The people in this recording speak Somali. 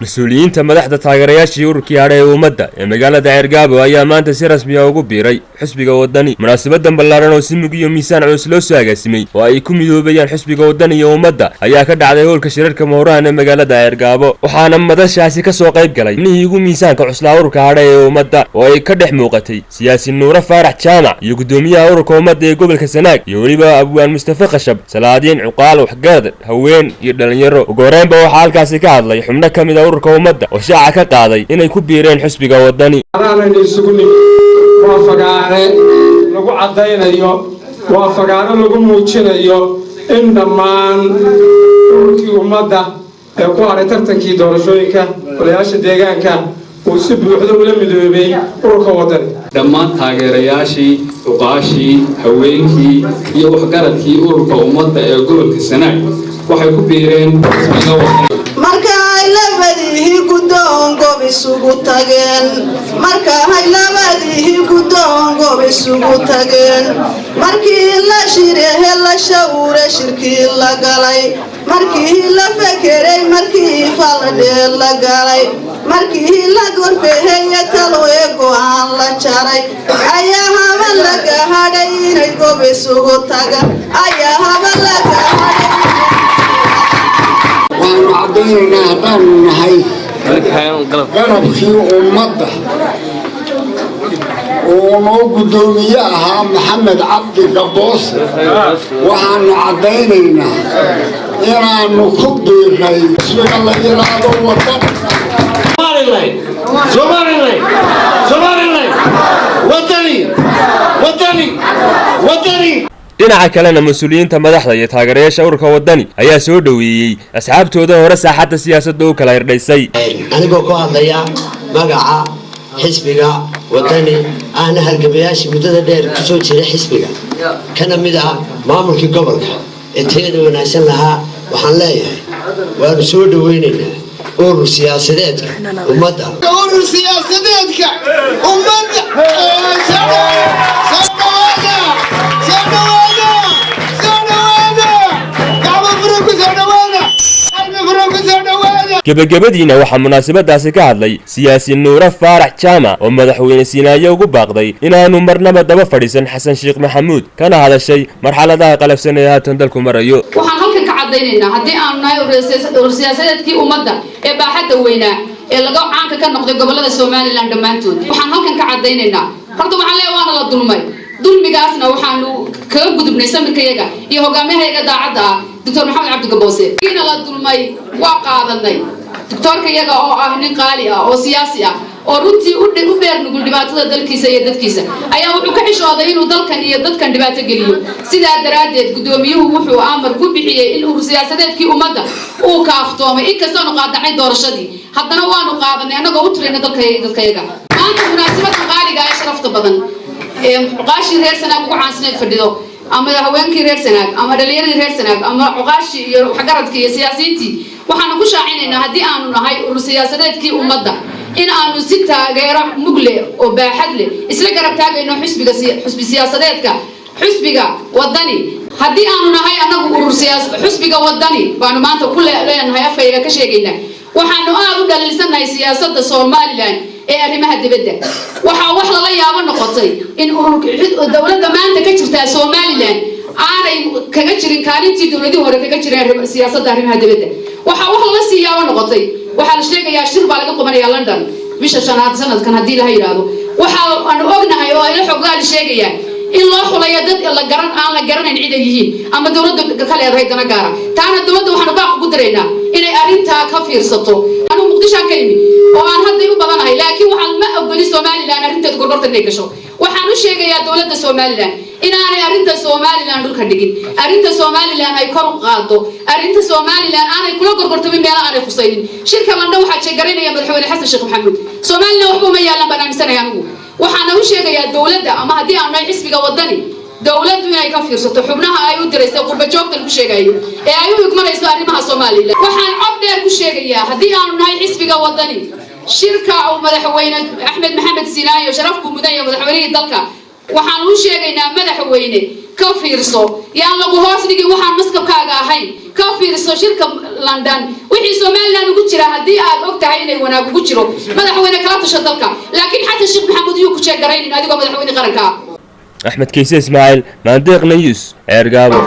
Mas-uuliyiinta, madaxda, taageerayaashii ururkii hadha ee ummadda ee magaalada Ceergaabo ayaa maanta si rasmi ah ugu biiray xisbiga Waddani. Munaasabadan ballaaran oo si mug iyo miisaan culus loo soo agaasimay oo ay ku midoobayaan xisbiga Waddani iyo ummadda ayaa ka dhacday howlka shirarka Mahuraan ee magaalada Ceergaabo, waxaana madashaasi ka soo qayb galay xubnihii ugu miisaanka cuslaa ururka hadha ee ummadda, oo ay ka dhex muuqatay siyaasi Nuure Faarax Jaamac iyo guddoomiyaha ururka ummadda ee gobolka Sanaag iyo weliba abwaan Mustafe Khashab, salaadiin, cuqaal, waxgarad, haween iyo dhalinyaro. Ugu horreynba waxaa halkaasi ka hadlay xubno ka mid a ururka ummadda oo shaaca ka qaaday inay ku biireen xisbiga Waddani. Aanaynu isugu nimid waa fagaare lagu caddaynayo, waa fagaare lagu muujinayo in dhammaan ururkii ummadda ee ku hadhay tartankii doorashooyinka golayaasha deegaanka uu si buuxda ula midoobay ururka Waddani. Dhammaan taageerayaashii, cuqaashii, haweenkii iyo waxgaradkii ururka ummadda ee gobolka Sanaag waxay ku biireen xisbiga Waddani. Marka ay labadihii guddoon goob isugu tageen, marka ay labadihii guddoon goob isugu tageen, markii la shirehe, la shawre, shirkii la galay, markii la fekeray, markii faladhee la galay, markii la gorfeheye, taloe go'aan la jaray, ayaa haba laga hadhay inay goob isugu taga, ayaa haba laga hadhay. Waxaanu caddaynaynaa haddaanu nahay garabkii ummadda oo noo guddoomiye ahaa Maxamed Cabdi Gaboose, waxaanu caddaynaynaa inaanu ku biiray xisbiga la yidhaahdo Waddan. Somaliland, Somaliland, Waddani, Waddani, Waddani. Dhinaca kalena, mas-uuliyiinta, madaxda iyo taageerayaasha ururka Waddani ayaa soo dhoweeyey asxaabtooda hore saaxadda siyaasadda u kala irdhaysay. Anigoo ku hadlaya magaca xisbiga Wadani, ahna halgamayaashii muddada dheer kusoo jiray xisbiga, kana mid ah maamulkii gobolka ee tayada wanaagsan lahaa, waxaan leeyahay waanu soo dhaweynaynaa urur siyaasadeedka ummadda. Urur siyaasadeedka ummadda, soo dhawaada, soo dhawaada, soo dhawaada, gacmo furan ku soo dhawaada, qalbi furan ku soo dhawaada. Gebagabadiina waxaa munaasabadaasi ka hadlay siyaasi Nuure Faarax Jaamac oo madaxweyne Siinaaye ugu baaqday inaanu marnaba daba fadhiisan Xasan Sheekh Maxamuud, kana hadashay marxaladaha qalafsan ee haatan dalku marayo. Waxaan halkan ka caddaynaynaa, haddii aanu nahay urur siyaasadeedkii ummadda ee baaxadda weynaa ee laga caanka ka noqday gobollada Somaliland dhammaantood, waxaan halkan ka caddaynaynaa, horta waxaan leeyahay waana la dulmay. Dulmigaasna waxaanu kaga gudubnay samirkayaga iyo hogaamiyahayaga daacadda ah, Doctor Maxamed Cabdi Gaboose. Kiina la dulmay waa qaadanay. Doctoorka iyaga oo ah nin qaali ah oo siyaasi ah oo runtii u beer nugul dhibaatada dalkiisa iyo dadkiisa ayaa wuxuu ka xishooday inuu dalkan iyo dadkan dhibaato geliyo. Sidaa daraaddeed guddoomiyuhu wuxuu amar ku bixiyey in urur siyaasadeedkii ummadda uu kaaftoomay. Inkastoonu qaadacay doorashadii, haddana waanu qaadanay annagoo u tirayna dalkayaga iyo dadkayaga. Maanta munaasabada qaaliga ee sharafta badan ee cuqaashii reer Sanaag ugu caansanayd fadhido, ama haweenkii reer Sanaag, ama dhalinyaradii reer Sanaag, ama cuqaashii iyo waxgaradkii iyo siyaasiyiintii, waxaanu ku shaacinaynaa, haddii aanu nahay urur siyaasadeedkii ummadda, in aanu si taageero mugle oo baaxad leh isla garab taagayno xisbiga, xisbi siyaasadeedka, xisbiga Wadani. Haddii aanu nahay annagu urur siyaas xisbiga Wadani baanu maanta ku leenahay, afkayga ka sheegaynaa, waxaanu aad u dhaliilsannahay siyaasadda Somaliland ee arrimaha dibadda. Waxaa wax lala yaabo noqotay in urur dowladda maanta ka jirtaa Somaliland aanay kaga jirin kaalintii dowladihii hore kaga jireen siyaasadda arrimaha dibadda. Waxaa wax lala sii yaabo noqotay, waxaa la sheegayaa shir baa laga qabanayaa London bisha shanaad sanadkan haddii laha yidhaahdo. Waxa aanu ognahay oo ayla xoggaali sheegayaan in loo xulayo dad la garan aan la garanayn cid ay yihiin ama dowladda ka leedahay dana gaara. Taana dowladda waxaanu baaq ugu diraynaa inay arrintaa ka fiirsato. Anigu Muqdishoan ka imi oo aan hadda u badanahay, laakiin waxaan ma ogoli Somaliland arrinteeda gorgorta inay gasho. Waxaan u sheegayaa dowladda Somaliland inaanay arrinta Somaliland dhulka dhigin, arrinta Somaliland ay kor u qaado, arrinta Somaliland aanay kula gorgortamin meelo aanay khusaynin. Shirka London waxaa jeegaraynaya madaxweyne Xasan Sheekh Maxamuud. Somaliland waxba uma yaalan baan aaminsanahay anigu. Waxaana u sheegayaa dowladda, ama haddii aanu nahay xisbiga Wadani, dowladdu inay ka fiirsato xubnaha ay u dirayso qurba joogta lagu sheegayo ee ay u igmanayso arrimaha Somaliland. Waxaan cod dheer ku sheegayaa, haddii aanu nahay xisbiga Wadani, shirka uu madaxweyne Axmed Maxamed Sinaayo sharafku mudan yahay, madaxweynihii dalka, waxaan u sheegaynaa madaxweyne Ka fiirso, yaan lagu hoos dhigin waxaan maskabkaaga ahayn. Ka fiirso shirka London wixii Somaliland ugu jira. Haddii aad og tahay inay wanaag ugu jiro, madaxweyne, kala tasho dalka, laakiin Xasan Sheekh Maxamuud yuu ku jeegaraynin adigoo madaxweyne qaranka ah. Axmed Kayse Ismaaciil, Maandeeq News, Ceergaabo.